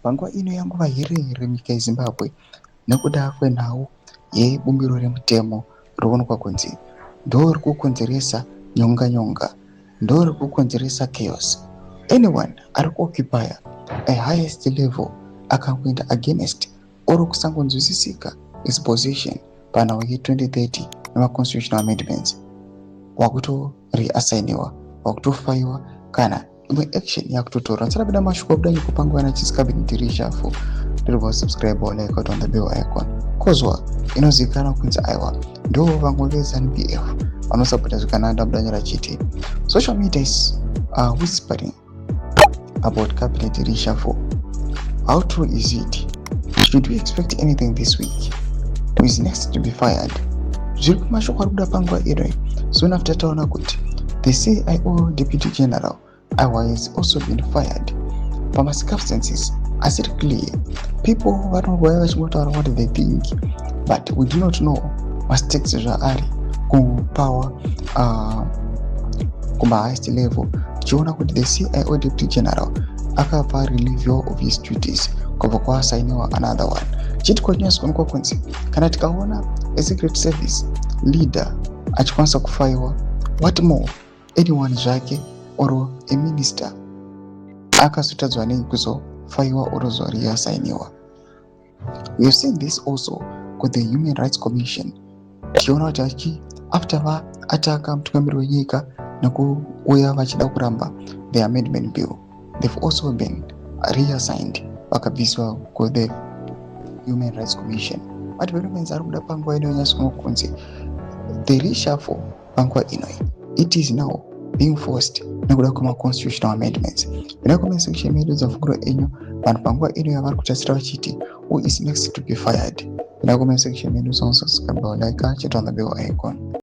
Panguva ino yanguva here munyika yeZimbabwe nekuda kwenhau yebumbiro remutemo rinoonekwa kunzi ndori kukonzeresa nyonga nyonga, ndori kukonzeresa chaos. Anyone ari kuoccupya a highest level akangoenda against or kusangonzwisisika his position panhau ye2030 nemaconstitutional amendments, wakutoreassigniwa, wakutofayiwa kana imwe action yakutotorwa. Ndisarapinda mashoko abuda nyika panguva nachisi cabinet reshuffle, ndiribva subscribe or like on the bell icon. Kozwa inozivikanwa kunzi aiwa ndo vamwe veZANU PF vanosapota zvikananda mudanyira chiti social media is whispering about cabinet reshuffle. How true is it? Should we expect anything this week? Who is next to be fired? Zviri kumashoko ari kuda panguva ino soon after taona kuti the CIO deputy general aiwa has also been fired pamacircumstances asiri clear. People vanongouya vachingotaura what they think, but we do not know mastakes zvaari kupower kumahighest level, tichiona kuti the CIO deputy general akabva relieve of his duties kubva kwaassigniwa another one. Chitiko chinyatsikuonekwa kunzi kana tikaona asecret service leader achikwanisa kufayiwa, what more anyone zvake or a minister akazotadzwa nei kuzofayiwa or zoreassigniwa? We have seen this also with the Human Rights Commission, tichiona kuti achi after vaataka mutungamiri wenyika nekuuya vachida kuramba the amendment bill, they've also been reassigned, vakabviswa kuthe Human Rights Commission. Madevelopments ari kuda panguva ino nyatsokunzi the reshuffle panguva ino it is now being forced nekuda kwemaconstitutional amendments. Muna comment section medu dzamafungiro enyu, vanhu panguva ino yavari kutarisira vachiti who is next to be fired? Muna comment section medu, subscribe, like, chit on the bell icon.